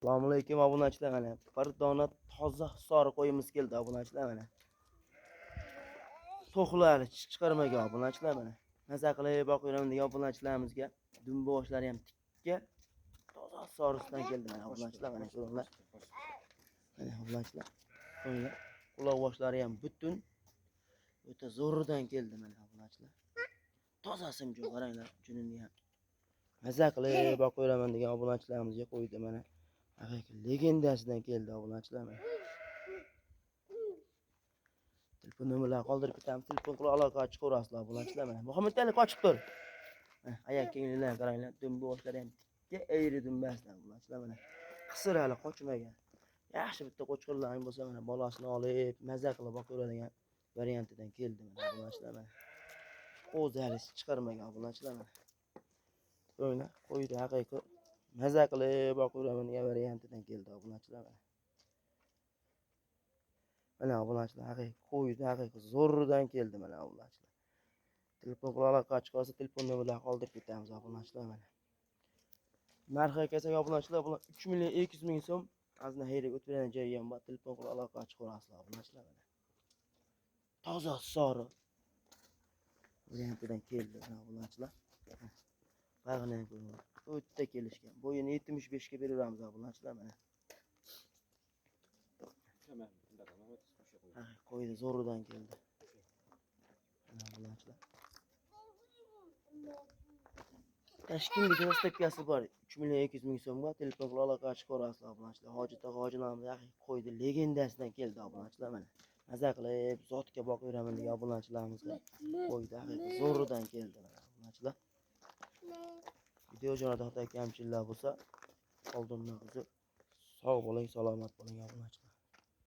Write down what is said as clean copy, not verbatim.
Assalomu alaykum obunachilar, mana bir dona toza sori qo'yimiz keldi obunachilar, mana. To'qlari chiqarmagan obunachilar, mana. Maza qilib boqaveramiz degan obunachilarimizga dumba boshlari ham tikka, toza sorisidan keldi mana obunachilar, mana ko'ringlar. Mana obunachilar, ko'ringlar. Quloq boshlari ham butun, o'ta zo'ridan keldi mana obunachilar. Tozasi jo'q, qaranglar, junini ham. Maza qilib boqaveraman degan obunachilarimizga qo'ydi mana. Haqiqiy legendasidan keldi obunachilar mana. Telefon nomerlarini qoldirib ketamiz. Telefon qilib aloqaga chiqaverasizlar obunachilar mana. Muhammad Ali qochib tur. Mana oyoq kiyimlarini qaranglar, dumba boshlari ham tikka, ayri dumbasidan obunachilar mana. Qisir hali qochmagan. Yaxshi bitta qo'chqorlaring bo'lsa mana bolasini olib maza qilib boqaveradigan variantidan keldi mana obunachilar mana. O'zi hali chiqarmagan obunachilar mana. Ko'ringlar, qo'ydi haqiqiy maza qilib boqaveraman degan variantidan keldi obunachilar mana. Mana obunachilar, haqiqiy qo'ydi haqiqiy zo'ridan keldi mana obunachilar. Telefon qilib aloqaga chiqsa telefon nomerlarini qoldirib ketamiz obunachilar mana. Narxiga kelsak obunachilar, bular 3 million 200 ming so'm. Ozgina xayriga o'tib beradigan joyi ham bor. Telefon qilib aloqaga chiqaverasizlar obunachilar mana. Toza sori variantidan keldi mana obunachilar. Bag'ini ham ko'ringlar. O'ta kelishgan. Bo'yini 75 ga beraveramiz obunachilar mana. Ha, qo'ydi zo'ridan keldi. Mana obunachilar. Toshkentga dostavkasi bor. 3 million 200 ming so'mga telefon qilib aloqaga chiqaverasizlar obunachilar. Hoji tog'a Hoji nomli haqiqiy qo'ydi legendasidan keldi obunachilar mana. Maza qilib zotga boqaveraman degan obunachilarimizga qo'ydi haqiqiy zo'ridan keldi mana obunachilar. Video jo'natib kamchiliklar bo'lsa oldindan uzr. Sog' bo'ling, salomat bo'ling obunachilar.